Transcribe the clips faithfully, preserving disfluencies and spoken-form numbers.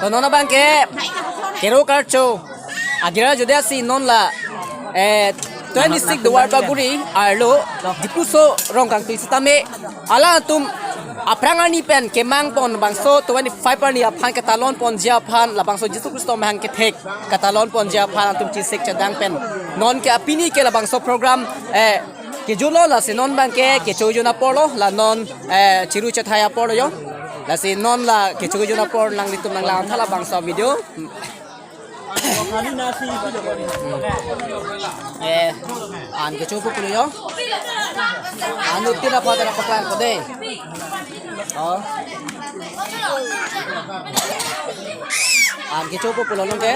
To non abang ke kero karcho agira jodi asi non la, eh, twenty-six Duarbagori arlo Diphu so Rongkangtui sitame alangtum aphrang arni pen kemang pon bangso twenty-five arni aphan katalon ponji aphan labangso Jisu Khristo mahang kethek katalon ponji aphan atum chisik chedang pen non ke apini ke labangso program, eh, kejun lo, lasi non abang ke kecho jun apor lo, la non, eh, chiru chethai apor lo yo. Lasi non la kecho jun apor nanglitum nanglang tha labangso video. Eh, an kecho pu pulo yo. Anuttin aphan ta paklang ko dei. Oh. An kecho pu pulo non ke.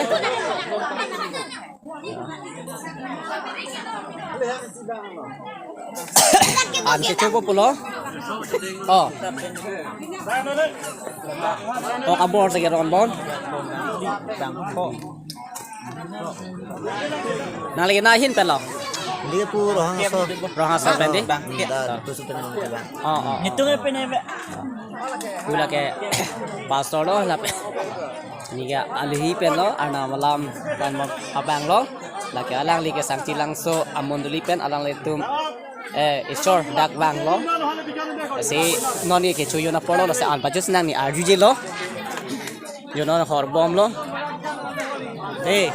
An kecho pu pulo. Oh. Ok abor si keron bon. Nangli ke na ahin pen lo. Dia pu Rohang Asor. Rohang Asor pen dei. Hmm, da, tu sudah nang jalan. Oh, oh, oh. Ngitung pen ebe. Pu lake pastor lo lapen. Neli ke alohi pen lo, Arnam alam kan abang lo. Lake alangli ke Sangchi Langso amondoli pen alanglitum, eh, Isor dak vang lo. Si non neli kecho jun apor lo, si an pachus nangli arjuje lo. Yo non horbom lo. Eh.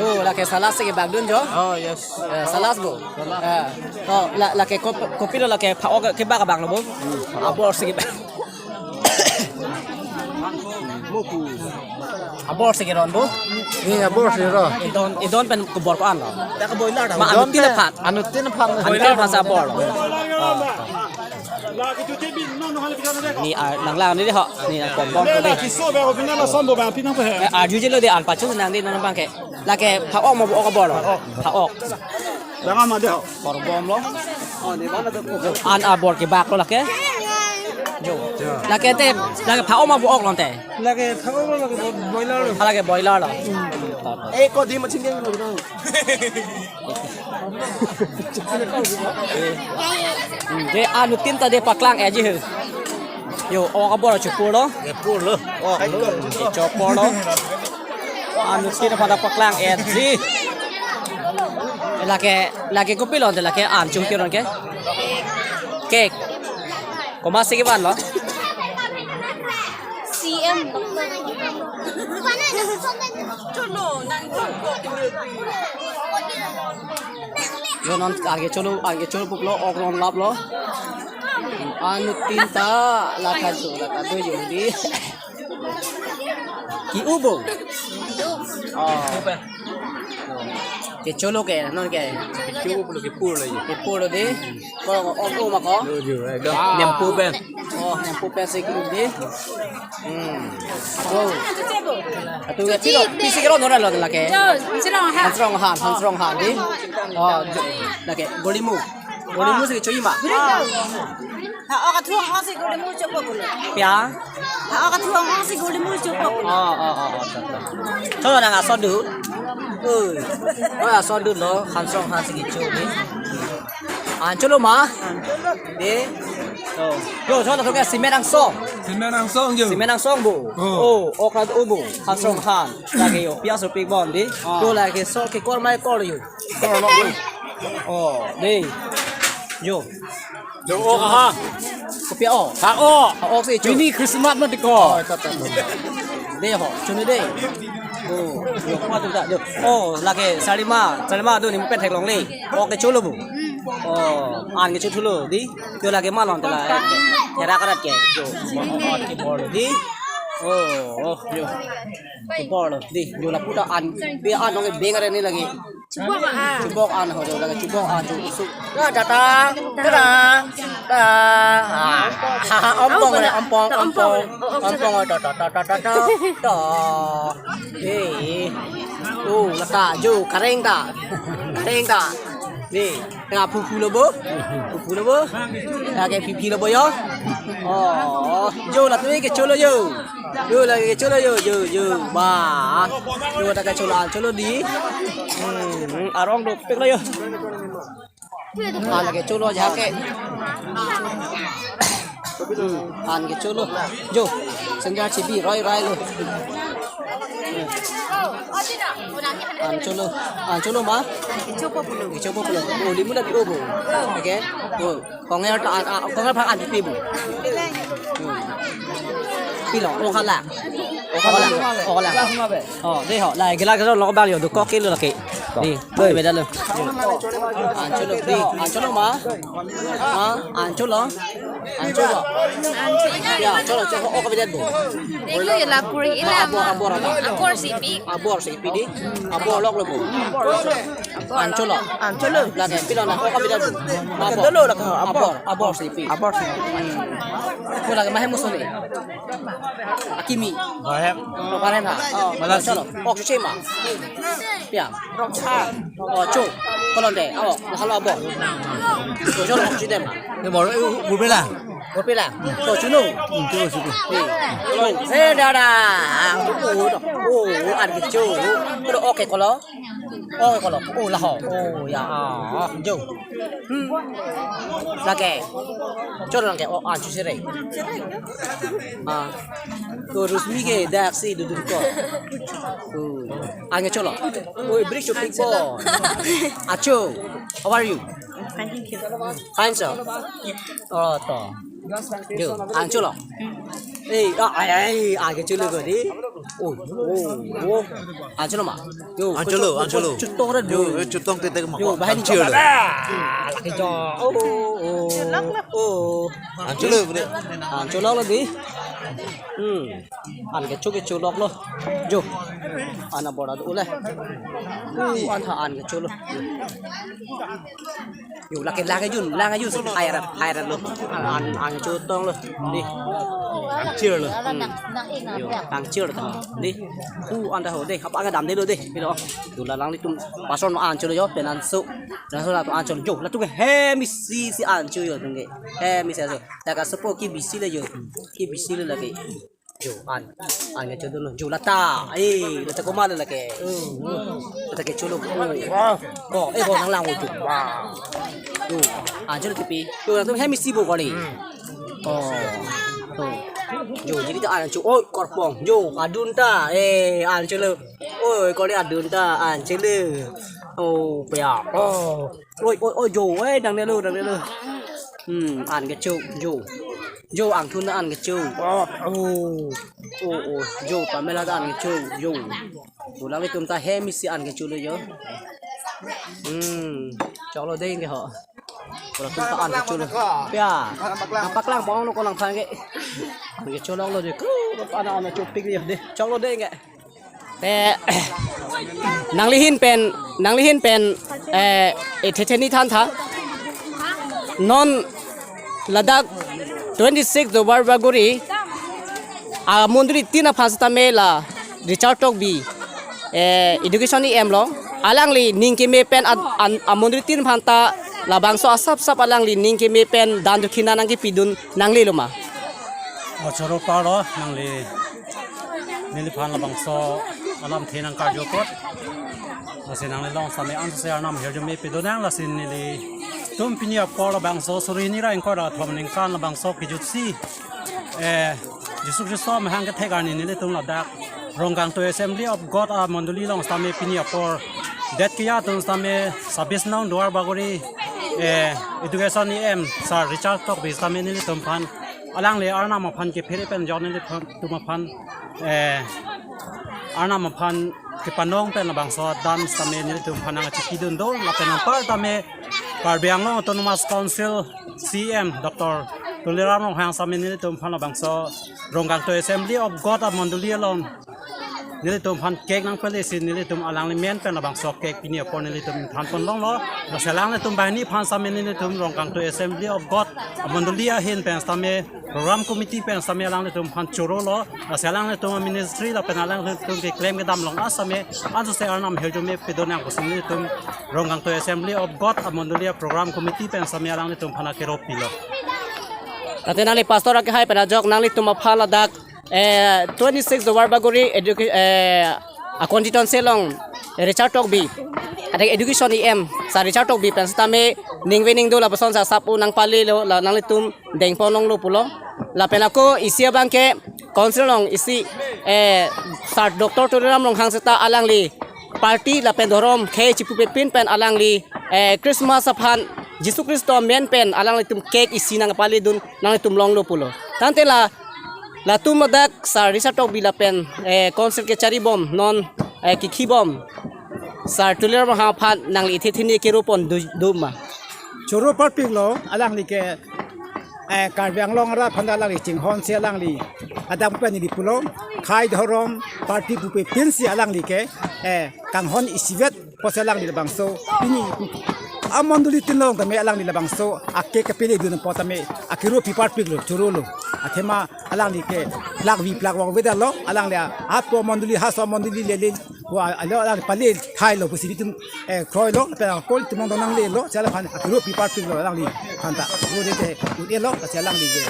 Oh, lake salas si kebak dun jo. Oh, yes. Eh, salas bo. Eh. Oh, la, lake kop-, kopilo lake pha-ok kebak abang lo bo. Abor si kebak. Abor si keron bo. Ni abor si ro. Idon, idon pen kebor ko-an lo. Ta ke boiler da. Ma anuttin aphan. Anuttin aphan. Anuttin aphan si abor lo. Ah. Ni, ah, nanglang ni dei ho. Ni nangkombom ko dei. Eh, arjuje lo dei an pachus nang dei non abang ke. Lake pha-ok ma pu-ok abor lo. Pha-ok. Bang ama dei ho. Horbom lo. An abor kebak lo lake. Jo. Lake te, lake pha-ok ma pu-ok lo te. Lake pha-ok lo, lake bo-, boiler lo. Ah, lake boiler lo. Eh, ko di machin dia lo. Hmm, dei anuttin ta dei paklang-etji he. Yo, ok abor chepur lo. Chepur lo. Ok lo. Chepur lo. Anuttin aphan ta paklang-etji. Lake, lake kopilo te lake an chungkir ke. Cake. Komat si kevan lo? C M. Yo non an kecho lo, an kecho pu pulo, ok non lap lo. Anuttin ta la kado, la kado yo dei. Ke-u bo. Oh. Kecho lo ke, non ke. Kecho lo, kepur lo ye. Kepur lo dei. Ko, ok, ok ma ko. Yo, yo, ekdom. Ah. Nyampu pen. Oh, nyampu pen si ke-u dei. Hmm. Oh. Atu ke pilo, pisi keron non lo lake. Jo, Hans Ronghan. Hans Ronghan, Hans Ronghan dei. Oh, jo, lake, golimu. Golimu si kecho-i ma. Ha, ok athu ong si golimu chopo pulo. Pia? Ha, ok athu ong si golimu chopo pulo. Oh, oh, oh, oh, cho, cho. Cho nang ason dun. Oi. Oh, ason dun lo, Hans Ronghan si kecho dei. An cholo ma? Dei. Oh. Yo, cho na to ke cement angsong. Cement angsong yo. Cement angsong bo. Oh. Oh, ok ra-o bo. Hans Ronghan. Lake yo, pias ru pik bom dei. Ah. To lake so kekor ma kekor yo. Kekor lo. Oh, dei. Yo. Jo, ok ha. Kopi ok? Ha-ok. Ha-ok si cho. Pini Christmas ma dei ko. Oh, ta, ta, ta. Dei ho, chonoi dei. Oh, yo, ko atum ta, yo. Oh, lake sarima, sarima do ni mo pen theklongle. Ok kecho lo bo. Oh, an kecho thulo dei. Yo lake malon ta la. Hera karat ke. Yo, ok kebor lo dei. Oh, oh, yo. Kebor lo dei. Yo lapu ta an, pe an nong beng are ni lake. Chubok an. Chubok an ho, jo, lake chubok an jo. Su. Ya, ta ta. Ta ta. Ta. Ah. Ha, ha, ompong le, ompong, ompong. Ompong, ta ta ta ta ta ta. Ta. Eh. Oh, lata jo, kareng ta. Kareng ta. Dei. Tengah phuphu lo bo. Phuphu lo bo. Lake phiphi lo bo yo. Oh, jo, latum kecho lo yo. Yo, lake kecho lo yo, yo, yo. Ba. Yo, ta kecho lo, kecho lo dei. Hmm, arong dopik lo yo. An lake kecho lo ja ke. Hmm, an kecho lo. Jo. Sendal chibi roi roi lo. Ancholo, ancholo ma? Ichopo pulo. Ichopo pulo. Oh, limu na bi obo. Okay. Oh, konger ta, ah, konger pha an pi bu. Hmm. Pilo, oh kala. Oh kala. Oh kala. Oh, dei ho. Lai gela gela lo bang yo, du kok kilo laki. Di, beda lo. Ancholo, di, ancholo ma? Ma, ancholo. Ancholo. Ya, cholo, cholo, oh, kabidet bo. Denglo ya la puri ila. Abor, abor, abor. Abor si pi. Abor si pi di. Abor lok lo bo. Ancholo. Ancholo. Lagi pilo na, oh, kabidet bo. Abor. Dolo lak, abor. Abor, abor si pi. Abor si pi. Ko lagi mahe musun ni. Akimi. Bahem. Bahem ha. Oh, malah cholo. Oh, sema. Ya. Oh, chu. Kolon de. Oh, halo abor. Chu, chu, chu dem. Ni bor, eh, bu pela. Bu pela. To chu no. Hmm, chu, chu. Ni. Kolon. Eh, dada. Oh, oh, an ke chu. Kolo oke kolo. Oke kolo. Oh, la ho. Oh, ya. Ah, jo. Hmm. Lake. Cholo lake. Oh, an chu sire. Ah. To Rusmi ke dak si dudun ko. Oh. Ange cholo. Oi, bri chupik bo. Acho. How are you? Fine, thank you. Fine, sir. Oh, to. Yo, ancholo. Eh, ah, ai, ai, ange cholo ko di. Oh, oh, oh. Ancholo ma. Yo, ancholo, ancholo. Chutong ra. Yo, yo, chutong tete ma. Yo, bahai ni ancholo. Ah, laki jo. Oh, oh, oh. Ancholo, bro. Ancholo lo di. Hmm. An ke chu ke chu lok lo. Jo. Ana bora do le. Uh, an ha an ke chu lo. Yo, lake lake jun, lake jun se hai rat, hai rat lo. An an chu tong lo. Di. Tang chir lo. Hmm. Yo, tang chir ta. Di. Uh, an ta ho de. Apa ngadam de lo de. Pilo. Yo, la alanglitum pastor ma an chu lo yo, penan su. Penan su la tu an chu lo. Jo, latum hem isi si an chu yo tung ke. Hem isi si. Ta ka sopo ki bisi le yo. Ki bisi le lake. Jo, an. An ke chodun lo. Jo, lata. Eh, lata koma le lake. Lata ke cholo. Ko, eh, ko nang lang jo. Wah. Jo, an cholo kipi. Jo, latum hem isi bo kali. Oh. To. Jo, jadi ta an chu. Oh, korpong. Jo, adun ta. Eh, an cholo. Oh, kali adun ta. An cholo. Oh, pia. Oh. Oi, oi, oi, jo, eh, dang ne lo, dang ne lo. Hmm, an ke chu, jo. Jo, angthun an ke chu. Oh, oh. Oh, oh, jo, pamela an ke chu, jo. Jo, alanglitum ta hem isi an ke chu lo jo. Hmm, chok lo dei ke ho. Ko latum ta an ke chu lo. Pia. Nangpaklang pon lo ko nangphan ke. An ke chu lo lo de. Ko an an chopik le de. Chok lo dei ke. Te, nanglihin pen, nanglihin pen, eh, eh, thetheni than tha. Non ladak twenty-six Duarbagori, amondoli tin aphan setame la Richard Tokbi, eh, education E M lo. Alangli ning keme pen ad-, an, amondoli tin aphan ta labangso asap sap alangli ning keme pen dan dukhin nangkepidun nanglelo ma. O choro palo nangli neliphan labangso alamthe nangkarju apot. Lasi nangli along setame an se Arnam ahirjume pidun nang, lasi nelitum pini apor labangso suri hini ra ingkoi ra kethom aningkan labangso kejutsi, eh, Jisu Khristo amahang kethek arni nelitum ladak Rongkangtui Assembly of God amondoli along setame pini apor det keya atum setame sabis nong Duarbagori, eh, education E M Sir Richard Tokbi setame nelitum aphan alangli Arnam aphan kephere pen jok nelitum aphan, eh, Arnam aphan kepanong pen labangso dan setame nelitum aphan nangchipidun do, lapen anpar tame Karbi Anglong Autonomous Council C E M Doctor Tuliram Ronghang setame nelitum aphan labangso Rongkangtui Assembly of God amondoli along nelitum aphan cake nangpale si nelitum alangli amen pen labangso cake pini apor nelitum ingthan pon longlo. Lasi alanglitum banghini aphan setame nelitum Rongkangtui Assembly of God amondoli ahin pen setame program committee pen setame alanglitum aphan choro lo. Lasi alanglitum ministry lapen alanglitum keklem kedam along setame an se Arnam ahirjume pidun nang pusi nelitum Rongkangtui Assembly of God amondoli program committee pen setame alanglitum aphan akero pilo. Tate nangli pastor akehai pen ajok nanglitum aphan ladak, eh, twenty-six Duarbagori educa-, eh, a constituency along Richard Tokbi, ada education E M Sir Richard Tokbi pen setame ningve ningdo lapuson sa sapu nangpalelo, la nanglitum dengpon longlo pulo. Lapen ako isi abang ke Council along isi, eh, Sir Doctor Tuliram Ronghang seta alangli party lapen dhorom khei chipupepin pen alangli, eh, Christmas aphan Jisu Khristo amen pen alanglitum cake isi nangpaledun nanglitum longlo pulo. Tangte la latum ladak Sir Richard Tokbi lapen, eh, Council kecharibom non, eh, kekhibom Sir Tuliram Ronghang aphan nangli ithe thini kero pon du, duma. Choro parpiklo alangli ke, eh, Karbi Anglong arat aphan alangli chinghonsi alangli adam pen ili pulo, khei dhorom party pupepinsi alangli ke, eh, kanghon isivet pusi alangli labangso pini amondoli tin along tame alangli labangso a-cake kapeledun apot tame akero pi parpiklo, chorolo. Athema alangli ke plak vi plak vang avedetlo, alangli apo mondoli haso mondoli lele ko alo alangli pale thailo pusi itum, eh, kroilo, pe akol tumong dong nanglelo, si alangphan akero pi parpiklo alangli aphanta. Ko de te un-elo, si alangli ke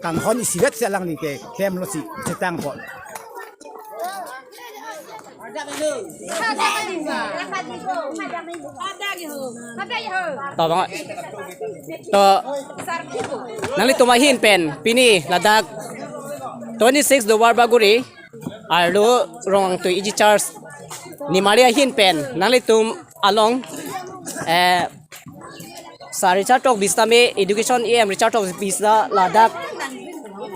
kanghon isivetsi alangli ke klemlosi chetang apot. To bang, to nanglitum ahin pen pini ladak twenty-six Duarbagori arlo Rongangtui E G Church nimari ahin pen nanglitum along, eh, Sir Richard Tokbi sitame, Education E M Richard Tokbi sita ladak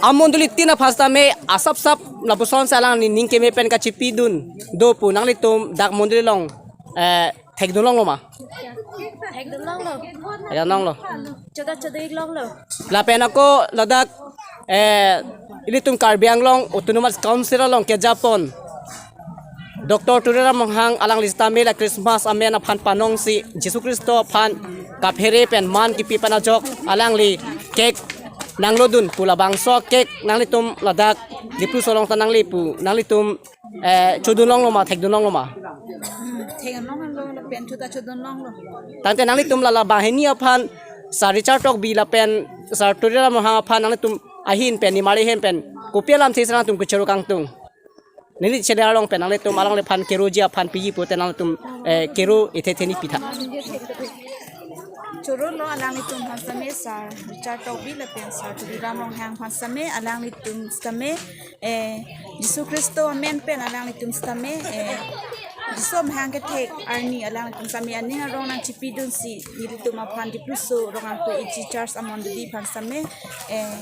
amondoli tin aphan sitame asapsap lapusonsi alangli ning keme pen kachipidun do pu nanglitum dak mondoli along, eh, thekdun longlo ma? Thekdun longlo. Thekdun longlo. Choda choda ik longlo. Lapen ako ladak, eh, ilitum Karbi Anglong Autonomous Council along kejapon Doctor Tuliram Ronghang alangli sitame la Christmas amen aphan panongsi Jisu Khristo aphan kaphere pen man kipi pen ajok alangli cake nanglodun pu labangso cake nanglitum ladak Dipluso along ta nangli pu nanglitum, eh, chodun longlo ma, thekdun longlo ma? Hmm, thekdun longlo, lapen choda chodun longlo. Tangte nanglitum la la banghini aphan Sir Richard Tokbi lapen Sir Tuliram Ronghang aphan nanglitum ahin pen nimari ahin pen kopi alamthe si nangtum kechoro kangtung? Neli chede along pen nanglitum alangliphan keroji aphan piji pute nanglitum, eh, kero ithe theni pitha. Chorolo alanglitum aphan sitame Sir Richard Tokbi lapen Sir Tuliram Ronghang aphan sitame alanglitum sitame, eh, Jisu Khristo amen pen alanglitum sitame, eh, Jisu amahang kethek arni alanglitum sitame aning arong nangchipidunsi nelitum aphan Dipluso Rongangtui E G Church amondoli aphan sitame, eh,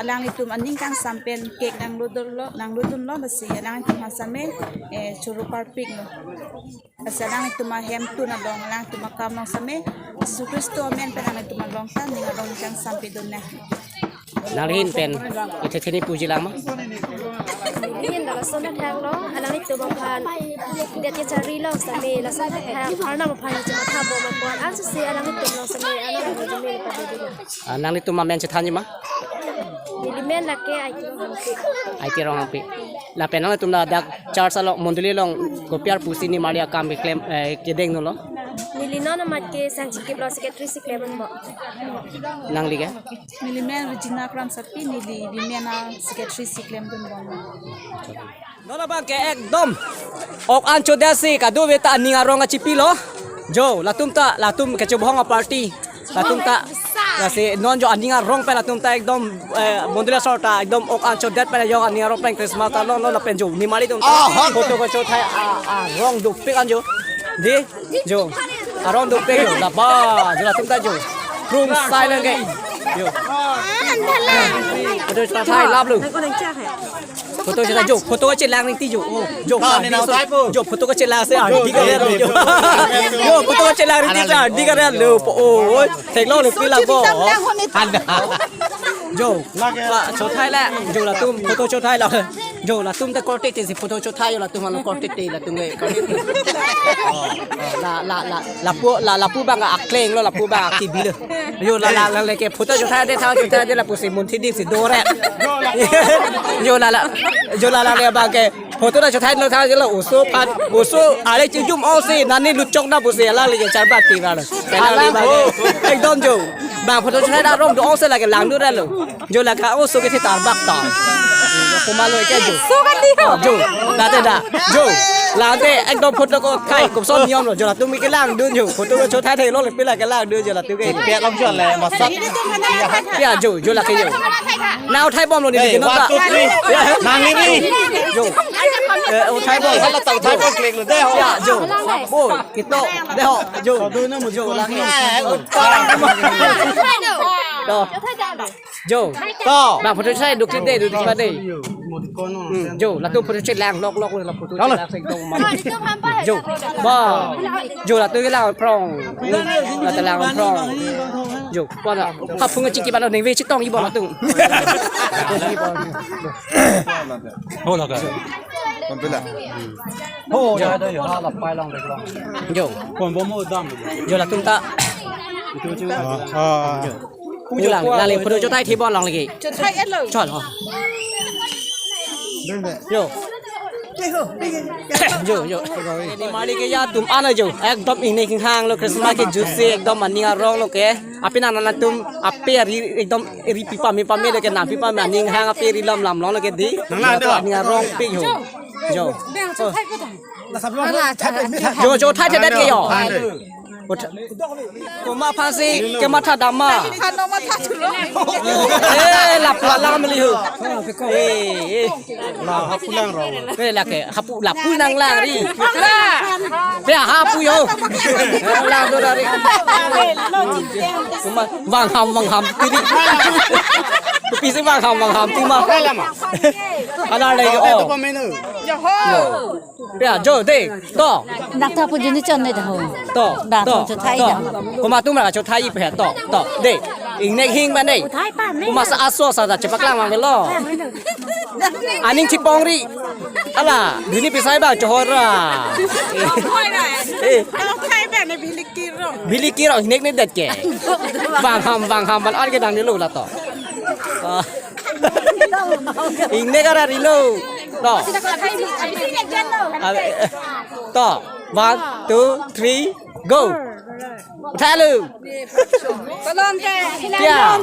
alanglitum aning kangsam pen cake nanglodunlo, nanglodunlo lasi alanglitum aphan sitame, eh, choro parpiklo. Lasi alanglitum ahemtun along, alanglitum akam along sitame Jisu Khristo amen pen alanglitum along ta ning arong kangsam pidun nang. Nangli ahin pen ithe theni puji lang ma? Neli ahin ta lason thakthak lo, alanglitum aphan det kecharilo sitame lason thakthak, Arnam aphan chematha bom apot, ansi alanglitum along sitame Arnam aphan jumil padodun. Ah, nanglitum amen chethanji ma? Neli men lake Aiti Ronghangpi. Aiti Ronghangpi. Lapen nangtum ladak church along, mondoli along kopi arpusi nimari akam keklem, eh, kedeng dunlo? Neli non amat ke sangchikip lo, secretary si klemdunbom. Nangli ke? Neli men Regina Kramsapi, neli women a-secretary si klemdunbom. Non abang ke ekdom ok an chodetsi kadokave ta aning arong kachipilo. Jo, latum ta, latum kechobhong a-party. Latum ta, lasi non jo aning arong pen latum ta ekdom, eh, mondoli asor ta ekdom ok an chodet pen jo aning arong pen Christmas ta longlo lapen jo nimari atum ta photo kechothai a, arong dopik an jo. Dei, jo. Arong dopik jo. Laba, jo latum ta jo. Krum silent ke. Jo. Photo chothai lap lo. Photo chelang jo, photo chelang ringti jo. Oh, jo, jo, photo chelang si ardi kare lo jo. Jo, photo chelang ringti si ardi kare lo. Oh, oi, theklong le pilak bo. Jo, pa chothai la, jo latum photo chothai la. Jo latum ta korte te si photo chothai jo latum alo korte te latum ke korte te. La, la, la, lapu, la, lapu abang akleng lo, lapu abang akibi lo. Jo la la la leke photo chothai de tha chothai de lapusi munthi dingsi doret. Jo la la, jo la la le abang ke photo ta chothai lo tha jo la oso aphan oso are chijum osi nani luchok na pusi la le charbak ti la. Ekdom jo. Bang photo chothai arong do osi lake langdun lo. Jo lake oso ke thi tarbak ta. Puma lo ke jo. So kan di ho. Jo. Late da. Jo. Lante ekdom photo ko thai kopson niom lo, jo latum ke langdun jo. Photo ko cho thai thai lo le pila ke langdun jo latum ke. Pia lam jo le masa. Ya jo, jo lake jo. Nau thai bom lo ni. Eh, ke non one, ta. Two, three. Nang ni ni. Jo. Eh, o thai bom. Hala tau thai bom klik lo de ho. Ya jo. Bo, kito de ho. Jo. Jo lake. Eh, o thai. Do. Jo. To. Ba photo sai duk de, duk de. Hmm, jo, latum photo sai lang lok lok la photo sai lang sing tong ma. Jo. Ba. Jo latum ke lang prong. Latum lang prong. Jo. Ba na. Khapung chingki ba lo neng ve chitong i ba latum. Ho la ka. Ho ya do yo ha la pai long de long. Jo. Kon bo mo dam. Jo latum ta. Ah, ah. Pulang, lale photo cho thai thi bom lang lagi. Cho thai et lo. Chol ho. Yo. Jo, jo. Ni mali ke ya tum ana jo. Ekdom ingnek inghang lo Christmas ke juicy ekdom aning arong lo ke. Aphi nang nang tum ape ri ekdom ri pi pame pame lo ke na pi pame aning hang ape ri lam lam long lo ke di. Nang na do. Aning arong pi yo. Jo. Jo, jo thai the det ke yo. Ot-, komat aphansi kematha dam ma. Eh, lap la lam li hu. Eh, eh. La hapu lang rong. Eh, lake hapu lapu nang lang ri. Ya hapu yo. Lang do dari. Komat vang ham vang ham tiri. Pisi vang ham vang ham tiri ma. Ala lagi oh. Ya ho. Ya, jo, de, to. Dak tha pu jini chon ne dah ho. To, dak to, to cho thai to. Dah. Komat atum ra cho thai pe, to, to, de. Ingnek hing ban de. Komat sa aso sa da chepaklang mang lo. Aning chipong ri. Ala, duni pisai ba chohor ra. Eh. Bili kiro, ingnek ne det ke. Vang ham, vang ham, ban an ke dang ni lo la to. Ah. Ingnek ara rilo. To. Ah, eh, to. One, two, three, go. Thalo. Kolom te. Ya.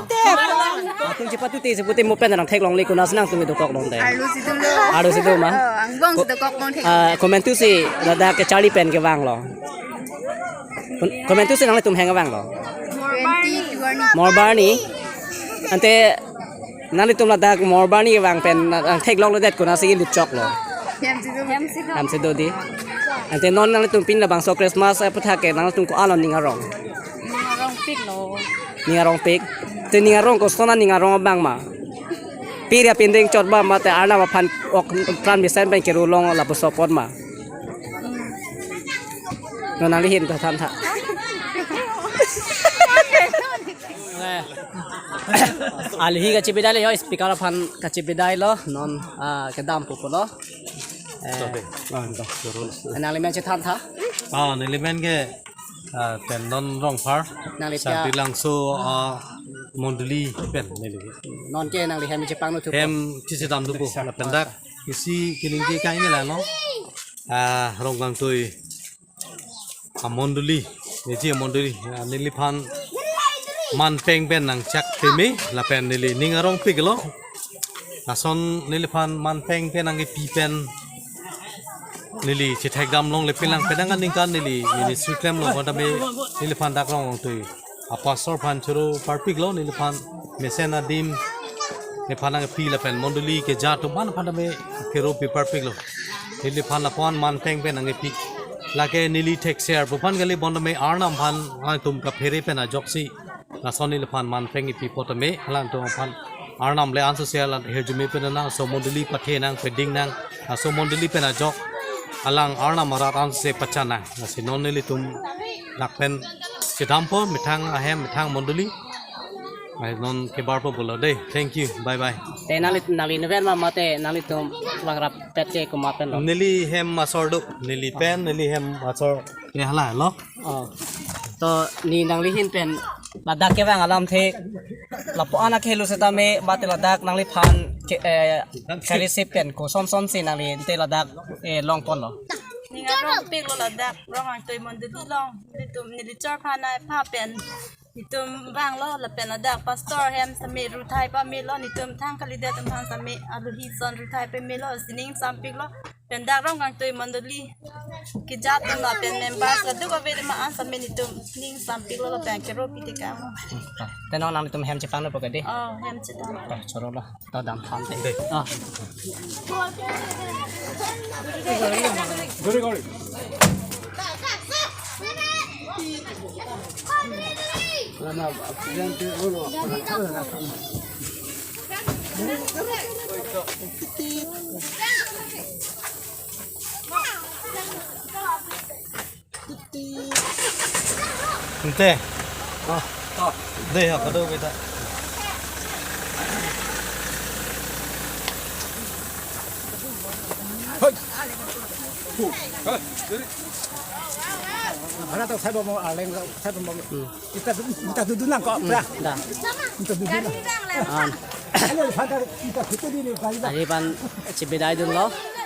Atum chepatu te seputi mo pen nang theklong le kuna si nangtum dokok long te. Arlo si dum lo. Arlo si dum ma. Oh, angbong si dokok long thek. Ah, komantu si ladak ke Charlie pen kevang lo. Kon-, komantu si nanglitum hang vang lo. Twenty-two arni. Morbarni. Ante nanglitum ladak Morbarni vang pen nang theklong lo det kuna si lut chok lo. Hem si do. Hem si do. Hem si do di. Ante non nanglitum pini labangso Christmas aputhak ke nanglitum ko-an lo ning arong. Ning arong pik lo. Ning arong pik. Te ning arong koson aning arong abang ma. Piri apindeng chot ba mate Arnam aphan ok pran mesen pen keru long lapuson apot ma. Non nangli hin ta than tha. Alohi kachebidai lo yo, speaker aphan kachebidai lo, non, ah, kedam pupo lo. Eh, nangli men chethan tha. Ah, neli men ke, ah, pen non Rongphar. Nangli pia. Santi Langso, ah, mondoli pen neli. Non ke nangli hem chepangno thupo. Hem chisi dam thupo. Lapen dak isi kiling ke kai ni la no. Ah, Rongkangtui amondoli, neji amondoli, ah, neliphan manpeng pen nangchak peme, lapen neli ning arong pik lo. Lason neliphan manpeng pen nangkepi pen neli chethek dam longle pelang pedang aningkan neli ministry klem lo, bondame neliphan dak Rongkangtui apastor aphan choro parpik lo, neliphan mesen adim, neliphan nangpi lapen mondoli keja atum aphan tame choro pi parpik lo. Neliphan lapu-an manpeng pen nangkepi. Lake neli thekser pu aphan kali, bondame Arnam aphan nangtum kaphere pen ajoksi. Lason neliphan manpeng kepi apot tame, alangtum aphan Arnam le anso se alang hirjume pen nang, laso mondoli pathe nang, peding nang, laso mondoli pen ajok alang Arnam arat anso se pachan nang. Lasi non nelitum dak pen chedampo, methang ahem, methang mondoli. Ai, non kebarpo pulo dei. Thank you. Bye bye. Te nangli, nangli neven ma mate nanglitum vangrap pet ke komat pen lo? Neli hem asor do, neli pen, neli hem asor. Ne hala lo. Oh. To ne nangli hin pen ladak kevang alamthe lapu-an akhelu setame mate ladak nangliphan ke, eh, kali si pen koson son si nangli te ladak, eh, longpon lo? Ning arong pik lo ladak Rongkangtui mondoli along. Nelitum neli chor aphan ai pha pen. Nelitum vang lo lapen ladak pastor hem sitame ruthai pame lo, nelitum thang kalidet atum aphan sitame alohi ason ruthai pame lo, sining sampik lo. Pen dak Rongkangtui mondoli kejat atum lapen members kadokave adim an seta nelitum ning sampik lo lapen kero pite kam. Te non nanglitum hem chepangno po kade? Oh, hem chepang. Oh, choro lo. To dam tham te. Oh. Ante. Ah. Dei ha, kado kita. Hoi. Hoi. Mana tu saya bawa aleng, saya bawa. Hmm. Kita, kita duduk nang kok, hmm, bra. Dah. Kita duduk nang. Ah. Ayo, kita, kita duduk nang. Tadi pan chebedai dunlo.